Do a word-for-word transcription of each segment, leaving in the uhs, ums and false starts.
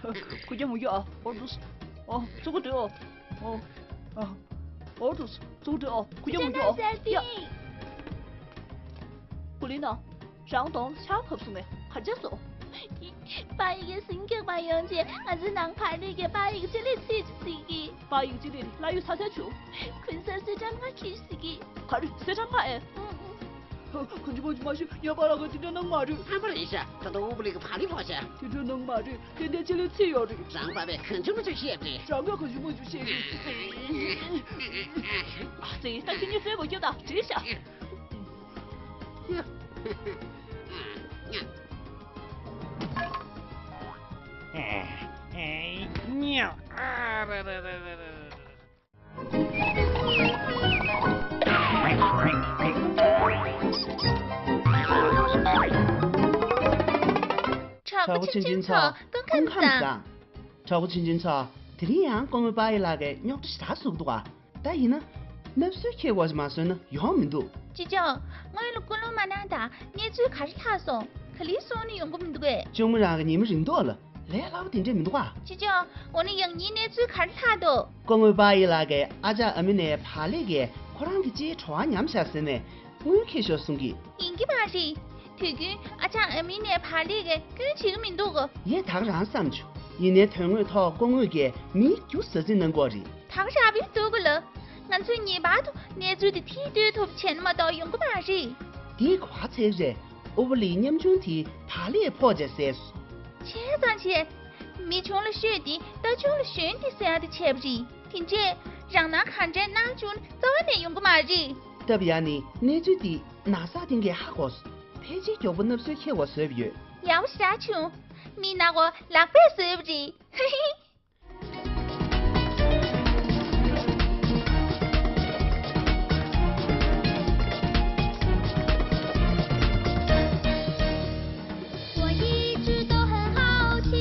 ཁུ་རྒྱ་མུ་རྒྱ་ཨ། ཨོ་ཏུས། ཨོ། ཚུགས་ཀྱི་འདུག་ཨོ། ཨོ། ཨོ་ཏུས། ཚུགས་འདུག་ཨོ། ཁུ་རྒྱ་མུ་རྒྱ་ཨ། ཡ། ཀུ་ལི་ན། རང་གདོང་ཆར་བབས་སོང་ངས་གར་ཆགས་སོང་། པ་ཡིག་གི་ཟིང་སྐྱོགས་པ་ཡོང་ཆེད་ང་ཚོའི་ནང་པར་ལི་གི་པ་ཡིག་ཅི་ལི་ཚིག་ཅི་ཟིག་གི། པ་ཡིག་ཅི་ལི་ལ་ཡུ་ཚ་ཚ་ཆུ། ཁུན་སར་སི་ཀྲམ་ང་ཁི་ཟིག་གི། ག་རེ་སི་ཀྲམ་ཁ་ཨེ། ཨུ་ཨུ། གང་ཅི་མང་ཅི་མ་ཤེས། ཉ་པ་ལགས་ཀྱིས་དེ་འདྲ་གནང་མ་རེད། ཨ་མ་རེད་ཤག་ད་དུང་ཨུ་པ་ལི་གི་བག་ལེབ་ཕོག་ཤག་དེ་འདྲ་གནང་མ་རེད། ཏན་ཏན་ཅི་ལི་ཚིག་ཡོད་རེད། རང་པ་བས་གང་ཅི་མང་ཅི་བཤད་པ་རེད། རང་གིས་གང་ཅི་མང་ཅི་བཤད་རེད། ཨ་ཙི། ད་ཁྱེད་གཉིས་བསད་དགོས་རྒྱུ་ད་བྲིས་ཤག་དྲག་པོ་ཆུང་ཆུང་ཚོ་སྟོན་ཁ་མི་བཟང་། དྲག་པོ་ཆུང་ཆུང་ཚོ། དེ་རིང་ཡང་སྐུ་ངོ་པ་ཡི་ལགས་ཀྱིས་རྙོག་དྲ་ཞེ་དྲག་བཟོ་གི་འདུག་ག་ད་ཡིན་ན། སྣབས་སོལ་འཁྱེར་བ་ཞིག་མ་བཟོས་ན་ཡོང་མི་འདུག་ཅི་ཅོ། སྔོན་ལ་སྐུ་ལུང་མ་གནང་དང་གནས་ཚུལ་ག་རེ་ལྷག་སོང་། ག་ལེར་གསུང་ནས་ཡོང་གི་མི་འདུག་གས། གཅུང་མོ་རང་གི་ཉི་མ་རིང་མདོག་ལ་ལས་སླ་པོ་དེ་འདྲས་མི་འདུག་ག་ཅི་ཅོ། འོ་ན་ཡང་སྙིང་གནས་ཚུལ་ག་རེ་ལྷག་འདུག་སྐུ་ངོ་པ་ཡི་ལགས་ཀྱིས་ཨ་ཅག་ཨ་མི་ནའི་བག་ལེབ་ཀྱིས་ཁོ་རང་གི་ལྕེའི་བྲོ་བ་ཉམས་ཤག་ཟེར་ནས་དངུལ་འཁྱེར་ཤོག་གསུང་གི། ཡིན་གྱི་མ་རེད། དུས་རྒྱུན་ཨ་ཅག་ཨ་མི་ནའི་བག་ལེབ་ཀྱིས་སྐྱོན་བྱེད་ཀྱི་མི་འདུག་ག་ངས་ད་ག་རང་བསམ་བྱུང་། ཡིན་ནའི་དོན་དངོས་ཐོག་སྐུ་ངོས་ཀྱིས་མི་རྒྱུ་ཟ་རྩིས་གནང་གི་ཡོད་རེད། ད་ག་རང་བས་འདུག་ག་ལ། ང་ཚོས་ངེས་པར་དུ་གནས་ཚུལ་དེ་ཐད་གཏོང་ཐུབ་བྱས་ན་མ་གཏོགས་ཡོང་གི་མ་རེད། འདི་ག་བ་ཚད་རེད། ཨུ་པ་ལིའི་ཉམ་ཆུང་དེས་བག་ལེབ་ཕོག་བྱས་ཟས་སོང་། བྱས་ཙང་བྱས། མི་ཆུང་ལ་ཤོད་དེ་རྟ་ཆུང་ལ་ཞོན་ཏེ་ཟེར་ཡག་དེ་བྱས་པ་རེད། དེ་འདྲས་རང་སྣང་ག་འདྲས་སྣང་བྱུང་ན་རྩ་བ་ནས་ཡོང་གི་མ་རེད། སྟབས་ཡག་ནི་གནས་ཚུལ་འདི་ན་ཚ་དེང་གི་ཧ་གོ་སོང་། ཕལ་ཆེར་མགྱོགས་པོ་སྣབས་སོལ་འཁྱེར་བ་བཟོས་པ་ཡོད། ཡག་པོ་ཞེ་དྲག་བྱུང་། མི་ནག་པོ་ལག་པས་བཟོས་པ་རེད། ཧི་ཧི། 我一直都很好奇，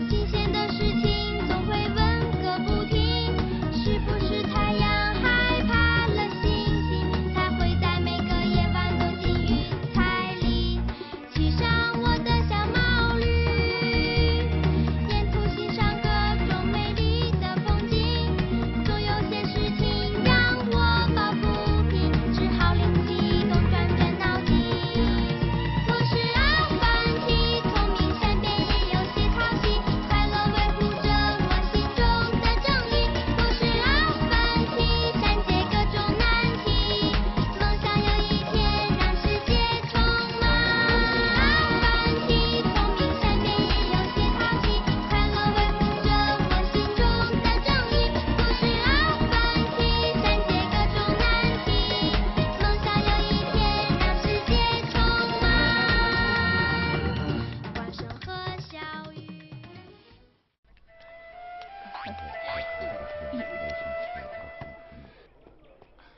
新鲜的事情总会问个不停，是不是太阳害怕了星星，才会在每个夜晚躲进云彩里？ 系上我的小毛驴，沿途欣赏各种美丽的风景。总有些事情让我抱不平，只好灵机一动，转转脑筋。我是阿凡提，聪明善变，也有些淘气。快乐维护着我心中的正义。我是阿凡提，善解各种难题。 梦想有一天让世界充满。阿凡提，聪明善变，也有些淘气。快乐维护着我心中的正义。我是阿凡提，善解各种难题。梦想有一天让世界充满。万圣和小雨。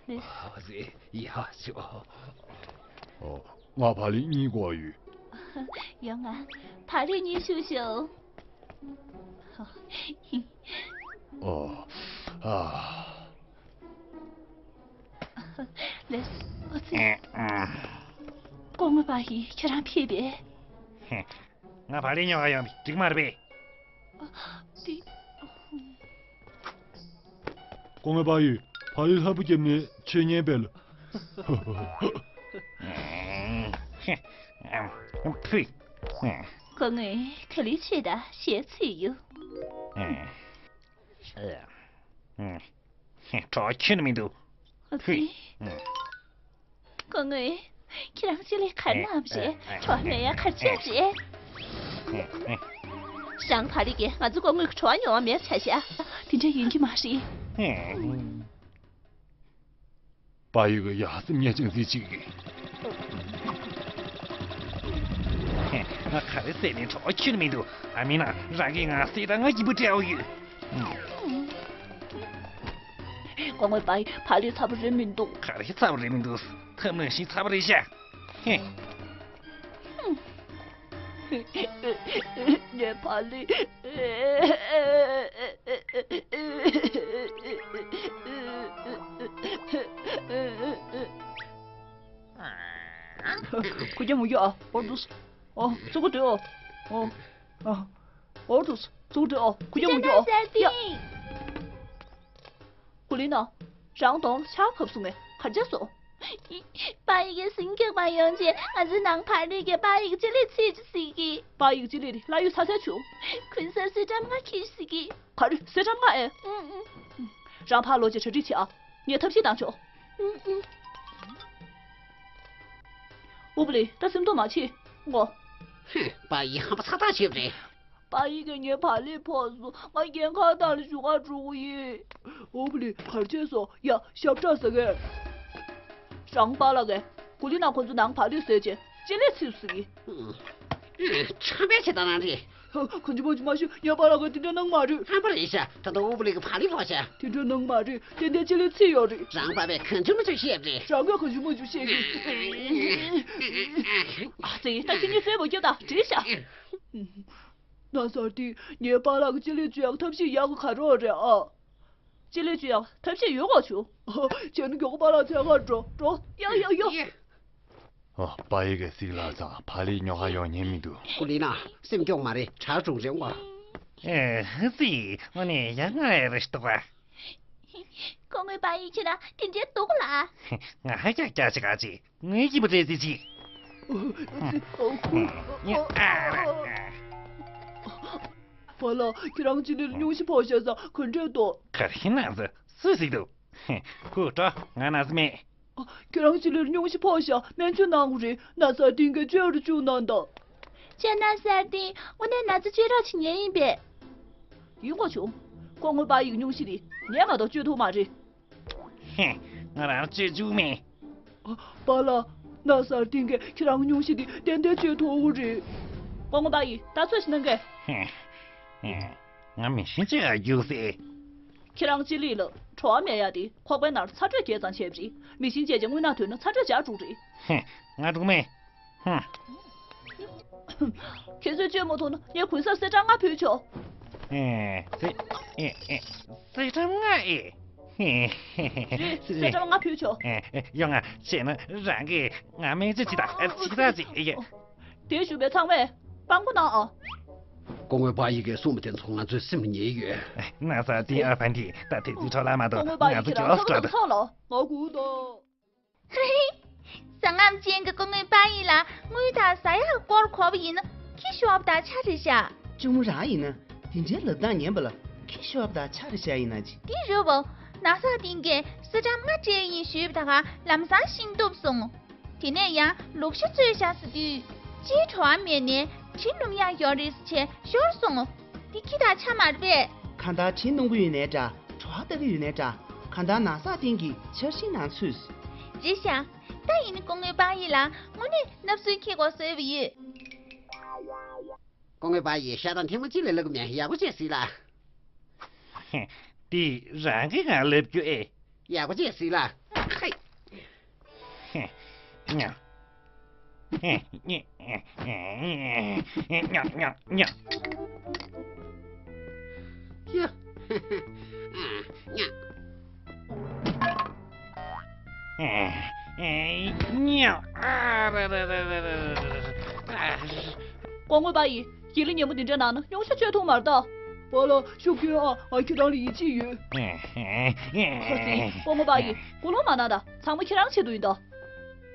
ཨ་ཙི། ཡག་ཤོས། ཨོ། ང་བག་ལེབ་གཉིས་དགོས་ཡོད། ཡོང་ང་། བག་ལེབ་གཉིས་བཤུ་ཤོག་ཨོ། ཨ། ལགས་སོ། ཨ་ཙི། སྐུ་ངོ་པ་ཡིས་ཁྱེད་རང་ཕེབས་པས། ང་བག་ལེབ་ཉོ་ག་ཡོང་བས་འགྲིག་མ་རེད་པས། འདི། སྐུ་ངོ་པ་ཡིས་བག་ལེབ་ལྷ་བུ་བརྒྱབ་ནས་ཆོས་ཉན་པས་ལ། ཕུ། སྐུ་ངོས་ག་ལེར་ཆོས་དང་ཞལ་ཚིག་ཡོད། གྲོགས་ཁྱོན་ནས་མི་འདུག་ཨ་ཙི། སྐུ་ངོས། ཁྱེད་རང་ཅི་ལས་གར་ནམ་རེད། གྲོགས་མེད་ཡ་གར་ཆས་རེད། རང་བག་ལེབ་ཀྱིས་ང་ཚོ་སྐུ་ངོས་ཀྱི་གྲོགས་ཉོ་བ་མེད་བྱ་ཤག་དེ་འདྲ་ཡིན་གྱི་མ་རེད། པ་ཡིག་གི་ཡ་སེམས་ཉེ་ཅན་ཟིག་ཅིག་གིས། ང་ག་རེ་ཟེར་ནས་གྲོགས་ཁྱོན་ནས་མི་འདུག་ཨ་མིན་ན་རང་གིས་ང་བསད་ད་ང་སྐྱིད་པོ་སྤྲད་འོ་ཡོད། སྐུ་ངོ་པ་ཡིས་བག་ལེབ་ཚ་པོ་རེད་མི་འདུག་ག་རེ་ཚ་པོ་རེད་མི་འདུག་ཐབས་ནང་བཞིན་ཚ་པོ་རེད་ཤག་ངའི་བག་ལེབ། ཁུ་རྒྱ་མུ་རྒྱ་ཨ། ཨོ་ཏུས། ཨོ། ཚུགས་ཀྱི་འདུག་ཨོ། ཨ། འོ་འདུག་ཚུགས་འདྲི་ཨོ། གུ་ཡོ་གུ་ཡོ། ཡ། གུ་ལི་ན། རང་གདོང་ལ་ཆར་བབས་སོང་ངས་ག་འདྲ་སོང་། པ་ཡིག་གི་སིང་གེག་པ་ཡོང་ཆེ་ང་ཚོའི་ནང་བ་རི་གི་པ་ཡིག་ཅི་ལི་ཚིག་ཅི་སི་གི། པ་ཡིག་ཅི་ལི་རི་ལ་ཡུ་ས་ས་ཆུ། ཁུན་སར་སི་ཏྲམ་ང་ཁི་སི་གི། ག་རི་སི་ཏྲམ་ང་ཨེ། ཨུང་ཨུང་། རང་ཕར་ལོག་ཅེ་གྲ་སྒྲིག་བྱེད་ཨ། ངས་ཐབས་ཤེས་བཏང་ཆོག་ཨུང་ཨུང་། ཨུ་བ་ལི་ད་སེམས་ཐོག་མ་ཕྱིན། ངོ་། ཧུམ། པ་ཡིག་ཧམ་པ་ཚ་ཐག་ཆོད་པ་རེད། པ་ཡིག་གིས་ངའི་བག་ལེབ་ཕོག་སོང་། ང་རྒན་ཁག་དང་ལ་བཞུགས་ག་འགྲོ་གི་ཡིན། ཨོ་བ་ལི་གར་བྱས་སོང་། ཡ་ཞབས་བྲག་ཟ་གས། རང་པཱ་ལགས་ཀྱིས་གུ་ལི་ན་ཁོ་ཚོ་ནང་བག་ལེབ་བཟོས་བྱས་ཅི་ལས་ཚིག་ཟིག་ཡིན། ཁྲམ་པའི་ཆེད་དང་རང་རེད། གང་ཅི་མང་ཅི་མ་ཤེས། ངའི་པཱ་ལགས་ཀྱིས་དེ་འདྲ་གནང་མ་རེད། ཧམ་པ་རེད་ཤག་ད་ལྟ་ཨོ་བ་ལི་གི་བག་ལེབ་ཕོག་ཤག་དེ་འདྲ་གནང་མ་རེད། ཏན་ཏན་ཅི་ལས་ཚིག་ཡོད་རེད། རང་པཱ་བས་གང་བྱུང་མ་བྱུང་བཤད་རེད། རང་གིས་གང་བྱུང་མ་བྱུང་བཤད་གི། ཨ་ཙི། ད་ཁྱེད་གཉིས་བཙན་པོ་སྐྱོབ་དང་བྲིས་ཤག་ན་སར་ཏི། ངའི་པཱ་ལགས་ཀྱིས་ཅི་ལི་བཅོས་ཡག་ཐབས་ཤེས་ཡག་ག་རོགས་རེད་ཨ། ཅི་ལི་བཅོས་ཡག་ཐབས་ཤེས་ཡོད་ག་བྱུང་། བྱས་ན་མགྱོགས་པོ་པཱ་ལགས་འཚོལ་ག་འགྲོ་འགྲོ། ཡ་ཡ་ཡ། ཨོ། པ་ཡིག་གིས་སིག་ལ་ཚང་བག་ལེབ་ཉོ་ག་ཡོང་ཉན་མི་འདུག་ཀུ་ལི་ན་སེམས་སྐྱོ་མ་རེད། དྲག་འགྲོ་རེད་བ། ཨེ་ཧི་སི། དངོས་གནས་ཡ་ང་ཨེ་རེད་འདུག་པ། སྐུ་ངོ་པ་ཡིག་ཁྱེད་རང་དེ་འདྲའི་སྡུག་ལ། ང་ཧ་ཀྱག་ཀྱག་ཅིག་ཨ་ཅིག་ངའི་སྐྱིད་པོ་རེད་ཟེར་ཅིག་པཱ་ལགས་ཁྱེད་རང་ཅི་ལིར་སྙུང་གཞི་ཕོག་ཤག་ས་ག་འདྲས་འདུག་ག་རེ་ན་ཟེར་སུས་ཟིག་འདུག་ཧུ་ཀྲོ། ང་ན་ཟེར་མེད། ཁྱེད་རང་ཅི་ལིར་སྙུང་གཞི་ཕོག་ཤག་སྨན་བཅོས་གནང་དགོས་རེད། ན་སར་ཏིང་གིས་བཅོས་རོགས་བཅུག་གནང་དང་། ཁྱེད་ན་སར་ཏིང་དངོས་གནས་ན་ཚ་བཅོས་རོགས་བྱེད་མཁན་ཡིན་པས། ཡིན་དགོས་བྱུང་། སྐུ་ངོ་པ་ཡིག་སྙུང་གཞི་དེ་ངས་མ་གཏོགས་བཅོས་ཐུབ་མ་རེད། ཧེ། ང་རང་བཅོས་བཅུག་མེད། པཱ་ལགས། ན་སར་ཏིང་གིས་ཁྱེད་རང་སྙུང་གཞི་དེ་ཏན་ཏན་བཅོས་ཐུབ་ཀྱི་རེད། སྐུ་ངོ་པ་ཡིག་ད་ཚོད་ཤི་གནང་གས། ཧེ། ཧེ། ང་མི་ཤིན་ཅིག་ཨ་རྒྱུག་སེ། ཁྱེད་རང་ཅི་ལི་ལ་བྲོ་བ་མེད་ཡ་དེ་ཁོག་པའི་ནང་ཚ་དྲོད་རྒྱས་ཙང་བྱས་པ་རེད། མི་ཤིན་ཅིག་ཅིག་རྔུལ་ནང་ཐོན་ན་ཚ་དྲོད་འཇགས་འགྲོ་རེད། ཧེ། ང་འགྲོ་མེད། ཧུམ། ཁྱེད་ཚོས་བཅོས་མ་ཐུབ་ན་ངས་གུན་གསབ་སེར་ཁྲམ་ལྔ་ཕུལ་ཆོག་ཨེ། སེ། ཨེ། ཨེ། སེར་ཁྲམ་ལྔ་ཨེ། ཧེ། ཧེ། ཧེ། རེད། སེར་ཁྲམ་ལྔ་ཕུལ་ཆོག་ཨེ། ཨེ། ཡོང་ང་བྱས་ན་རང་གིས་ང་སྨན་བཅོས་བྱེད་དང་ཅིག་དང་ཅིག་ཨེ། དེ་ཞུ་བའི་ཚང་མས་དཔང་པོ་གནང་ཨ། སྐུ་ངོ་པ་ཡིག་གིས་གསུངས་པ་དེ་ཚོ་ང་ཚོས་སེམས་ལ་ཉར་ཡོད། ན་ས་ཏིང་ཨ་ཕ་འདི་ད་དེ་ཚོའི་ཁྲོད་ལ་མ་གཏོགས་ང་ཚོ་མགྱོགས་སུ་འགྲོ་དང་། ང་སྒུག་དང་། ཟ་རྔམ་ཅན་གྱི་སྐུ་ངོ་པ་ཡིག་ལ་དངུལ་དང་ཟ་ཡག་སྐོར་གོ་བ་ཡིན་ན་ཁྱི་ཤོར་བ་དང་ཆ་རེད་ཤག་གཅུང་མོ་རང་ཡིན་ན་དེ་འདྲའི་ལབ་སྟངས་ཉན་པ་ལ་ཁྱི་ཤོར་བ་དང་ཆ་རེད་ཤག་ཡིན་ན་ཅི། དེ་རེད་བ། ན་ས་ཏིང་གིས་སེར་ཁྲམ་ལྔ་སྤྲད་ཡིན་ཞུས་པ་ད་ག་ལམ་སང་ཤིང་གཏུབ་སོང་། དེ་ནས་ཡང་ལུག་ཤ་བཙོས་བཞག་ཟེར་དུས། ཅིའི་བྲོ་བ་མེད་ནས་གྲི་སྣུམ་ཡག་ཡོད་རེད་ཟེར་བྱས་ཤོར་སོང་། འདི་ཁྱི་དང་ཆ་མ་རེད་པས། གང་ལྟར་གྲི་སྣུམ་པོ་ཡོད་ནའི་འདྲ། བྲོ་བ་ལྟ་གི་ཡོད་ནའི་འདྲ། གང་ལྟར་ན་ས་སྟེང་གི་ཆར་ཤིང་ནང་ཚུད། རེད་ཤག་ད་ཡིན་སྐུ་ངོ་པ་ཡིག་ལ་དངོས་གནས་སྣབས་སུལ་འཁྱེར་དགོས་བཟོས་པ་ཡོད། སྐུ་ངོ་པ་ཡིག་ཤ་དང་ཐལ་མོ་གཅིག་ལ་ལབ་གི་མེད། ཡག་པོ་བྱས་ཟིག་ལ། དེ་རང་གིས་ང་ལབ་རྒྱུ་ཨེ། ཡག་པོ་བྱས་ཟིག་ལ། ཧེ། ཉ། ཉ། ཉ། ཉ། ཉ། ཉ། ཨ་ར་ར་ར། སྐུ་ངོ་པ་ཡིག་ཡིད་ལ་ཉན་པོ་འདི་འདྲ་གནང་ན་སྙུང་གཞི་བཅོས་ཐུབ་མ་རེད་ད། པཱ་ལགས་ཤུགས་སྐྱོན་ཨ། ང་ཁྱེད་རང་ལ་ཡིད་ཆེས་ཡོད། ཁ་སང་སྐུ་ངོ་པ་ཡིག་བུ་ལོན་མ་གནང་ད། ཚང་མ་ཁྱེད་རང་ཆེད་དུ་ཡིན་ད།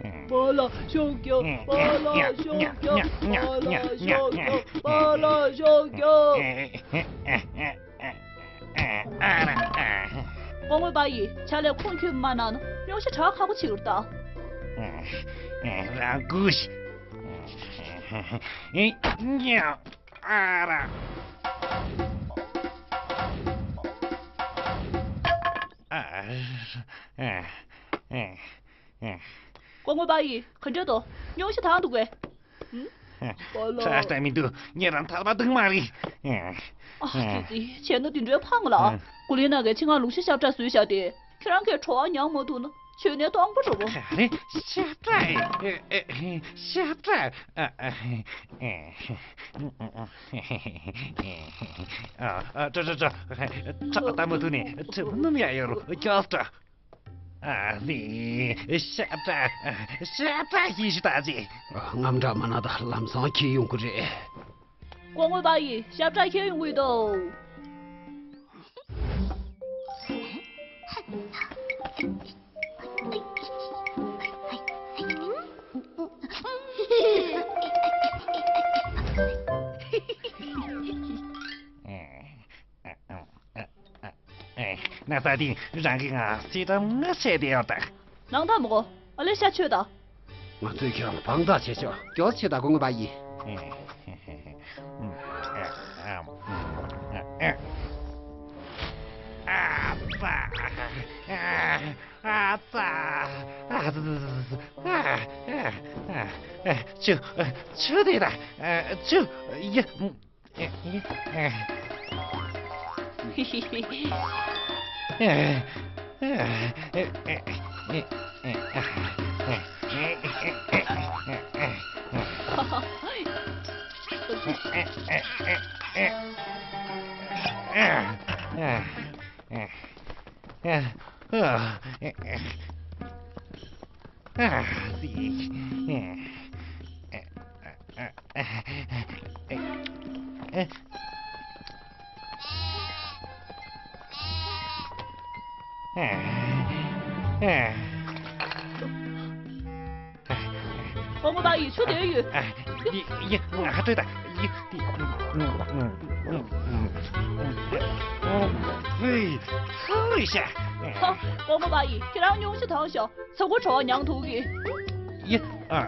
པཱ་ལགས་ཤུགས་སྐྱོན། པཱ་ལགས་ཤུགས་སྐྱོན། པཱ་ལགས་ཤུགས་སྐྱོན། པཱ་ལགས་ཤུགས་སྐྱོན། སྐུ་ངོ་པ་ཡིག་ཕྱག་ལས་ཁུངས་འཁྱོལ་མ་གནང་ན་སྙུང་གཞི་དྲག་ཁག་པོ་ཆེ་རུ་བཏང་། རང་སྒུག་ཤིག་ཨ་ར། སྐུ་ངོ་པ་ཡིག་ག་འདྲ་འདུག་སྙུང་གཞི་དྭངས་འདུག་གས། ཁྲ་ལྟ་མི་འདུག་ངས་རང་ཐར་པ་འདུག་མ་རེད། ཨ་ཙི་ཙི། བྱས་ན་དེ་འདྲའི་ཕངས་ལ། ཨ། གུ་ལེ་ན་གིས་ཁྱེད་ང་ལུག་ཤ་ཤ་བཀྲ་བཟོས་བཞག་སྟེ། ཁྱེད་རང་གིས་བྲོ་བ་མྱང་མ་ཐུབ་ན་ཆོས་ནས་སྟོང་པ་རེད་བ། ག་རེ་ཤ་བཀྲ། ཨེ། ཨེ། ཤ་བཀྲ། ཨ། ཨ། ཨ། ཨ། ཨ། ཨ། ཨ། ཁྲ་ཁྲ་ཁྲ། ཁྲག་ལྟ་མ་ཐུབ་ནས་ཁྲག་སྣུམ་ཡག་ཡོད་རུ་སྐྱོར་འདྲ། ཨ་ནི་ཤ་བཀྲ། ཤ་བཀྲ་ཞེས་ཞུ་ད་ཅི། དངངས་སྐྲག་མ་གནང་ད། ལམ་སང་ཁྱེར་ཡོང་གི་རེད། སྐུ་ངོ་པ་ཡིས་ཞབས་བྲག་ཁྱེར་ཡོང་གི་འདུག་ན་ས་དེ་རང་གི་ང་སི་ཏམ་ང་བཤད་དེ་ཡོད་ད། ནང་ད་མོ་གོ། ཨ་ལེ་ཤ་ཆོད་ད། ང་ཚོས་ཁྱེད་རང་ལ་དཔང་རྟགས་བྱེད་ཆོག་མགྱོགས་ཆེ་ད་སྐུ་ངོ་པ་ཡིས། ཨ་ཙ། ཨ་ཙ། ཨ་ཙ། ཆུ། ཆུ་དེ་ད། ཆུ། ཡ། སྐུ་ངོ་པ་ཡིས་ཆུ་དེ་ཡོད། ཡི་ཡི་ང་ཧ་ཏོས་ད། ཡི་ཧེ། ཚང་རེད་ཤག་ཧ། སྐུ་ངོ་པ་ཡིས་ཁྱེད་རང་སྙུང་གཞི་བཏང་ཤོག་ཚོགས་འཁོར་བྲོ་བ་མྱངས་ཐུབ་ཀྱི། ཡི་ཨ་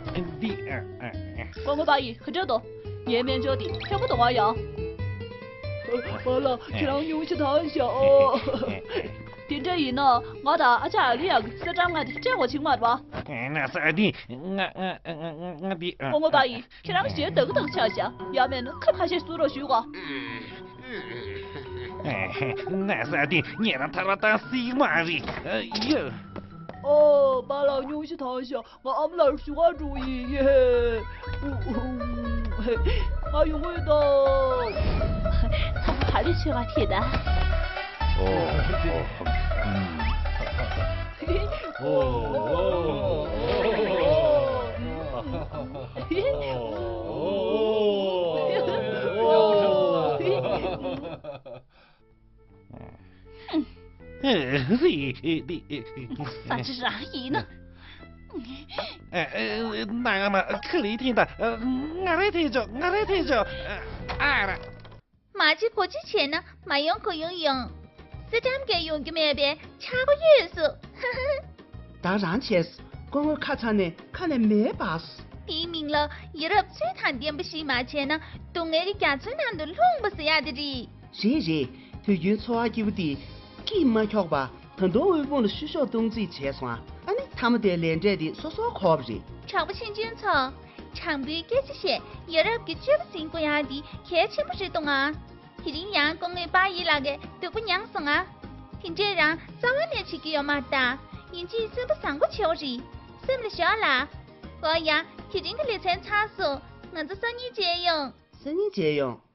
འདི་ཨ་ཨ་ཨ། སྐུ་ངོ་པ་ཡིས་ག་འདྲ་འདུག་ངའི་སྨན་སྦྱོར་འདི་མཁན་པོ་འདུག་ཨ་ཡ། པཱ་ལགས་ཁྱེད་རང་སྙུང་གཞི་བཏང་ཤོག་དེ་འདྲ་ཡིན་ན་ང་དང་ཨ་ཅག་ཨ་ལི་ཡ་གི་སེ་ཏྲམ་ང་དེ་སྤྲད་དགོས་བྱུང་མ་རེད་པ། ན་ས་འདི་ང་ང་ང་ང་འདི་ཨ། སྐུ་ངོ་པ་ཡིས་ཁྱེད་རང་ཞེ་དག་དག་ཆགས་ཤག་ཡ་མེད་ན་ཁ་ཁ་ཤས་བསུ་རོགས་ཞུ་གོ། ན་ས་འདི་ངས་རང་ཐར་བ་དང་སྲིད་མ་རེད། ཡ། ཨོ་པཱ་ལགས་སྙུང་གཞི་བཏང་ཤོག་ང་ཨ་མ་ལགས་བཞུགས་སྒར་འགྲོ་ཡི། ཡེ། ཨུ་ཨུ། ང་ཡོང་གི་ཡོད་དོ། ཚ་བོ་ག་རེ་བྱེད་པ་དེ་ད། ཨོ་ཨོ། ཨུམ། ཨོ་ཨོ། ཨེ། ཨེ། ཨེ། ཨེ། ཨེ། ཨེ། ཨེ། ས་ཆ་རང་ཡིན་ན། ཨེ། ཨེ། ཨེ། ནང་མ་ཁ་ལི་ཐིན་ད། ང་རེ་ཐེ་ཅོ། ང་རེ་ཐེ་ཅོ། ཨ་ར། མ་གཅིག་གོ་གཅིག་བྱས་ན་མ་ཡོང་གོ་ཡོང་ཡོང་། སི་ཏམ་གས་ཡོང་རྒྱུ་མེད་པའི་ཆག་སྒོ་ཡོད་སུ། ད་རང་བྱས། སྐུ་ངོ་ཁ་ཚ་ནས་ཁ་ནས་མེ་འབར་སོང་། དེའི་མིང་ལ་ཡ་རབས་ཚུལ་དང་ལྡན་པ་ཞིག་མ་བྱས་ན་སྡུག་བསྔལ་གྱི་རྒྱ་མཚོའི་ནང་དུ་ལྷུང་བ་ཟེར་ཡག་དེ་རེད། རེད་རེད། དུས་རྒྱུན་འཚོ་བ་སྐྱིད་པོ་དེ་སྐྱིད་མ་ཁྱོག་པ་ད་དུང་དབུལ་ཕོངས་ལ་བཤུ་གཞོག་གཏོང་རྩིས་བྱས་སོང་ཨ། ཨ་ནི་མཐའ་མ་དེ་ལས་འབྲས་དེ་སོ་སོར་གོ་བ་རེད། གྲོགས་པོ་ཆུང་ཆུང་ཚོ། དྲང་པོའི་སྐད་ཆ་བཤད། ཡ་རབས་ཀྱི་སྤྱོད་པ་ཟིན་དགོས་ཡག་དེ་གལ་ཆེན་པོ་རེད་འདུག་ཨ། དེ་རིང་ཡང་སྐུ་ངོ་པ་ཡི་ལགས་ཀྱིས་སྡུག་པོ་མྱངས་སོང་ཨ། དེ་འདྲས་རང་རྩ་བ་ནས་བྱེད་ཀྱི་ཡོད་མ་རེད་ད། ཡིན་གཅིག་སེམས་པ་བཟང་པོ་བྱེད་དགོས་རེད། སེམས་ལ་ཞོག་ལ། འོ་ཡ། དེ་རིང་གི་ལེ་ཚན་ཚར་སོང་། ང་ཚོ་སང་ཉིན་མཇལ་ཡོང་། སང་ཉིན་མཇལ་ཡོང་།